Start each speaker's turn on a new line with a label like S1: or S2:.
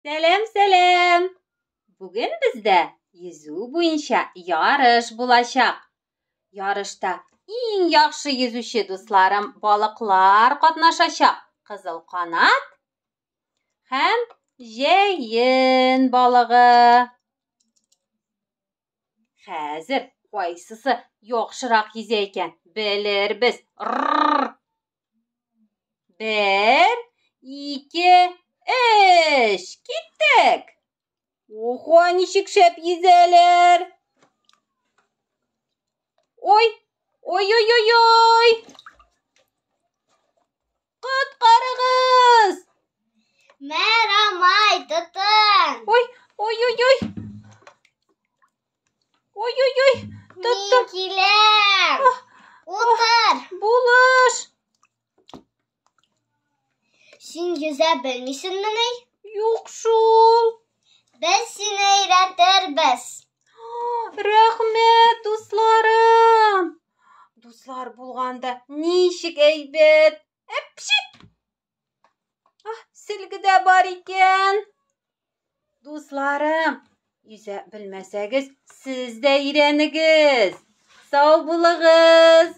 S1: Сәлам, сәлам! Бүген бездә йөзү буенча ярыш булачак. Ярышта иң яхшы йөзүче дусларым балыклар катнашачак. Кызыл канат һәм җәен балыгы. Хәзер кайсысы яхшырак йөзә икән, белербез. Рррр. Бер, ике, өч. Киттек. Охо, ничек шәп йөзәләр. Ой, ой-ой-ой-ой. Коткарыгыз!
S2: Мә, тотын!
S1: Ой, ой-ой-ой. Ой-ой-ой,
S2: тоттым. Мин киләм. Утыр.
S1: Булыш.
S2: Син йөзә белмисеңмени?
S1: Юк шул.
S2: Без сине өйрәтербез.
S1: Рәхмәт, дусларым. Дуслар булганда ничек әйбәт. Әпчи! Ah, сөлге дә бар икән. Дусларым, йөзә белмәсәгез, сез дә өйрәнегез. Сау булыгыз.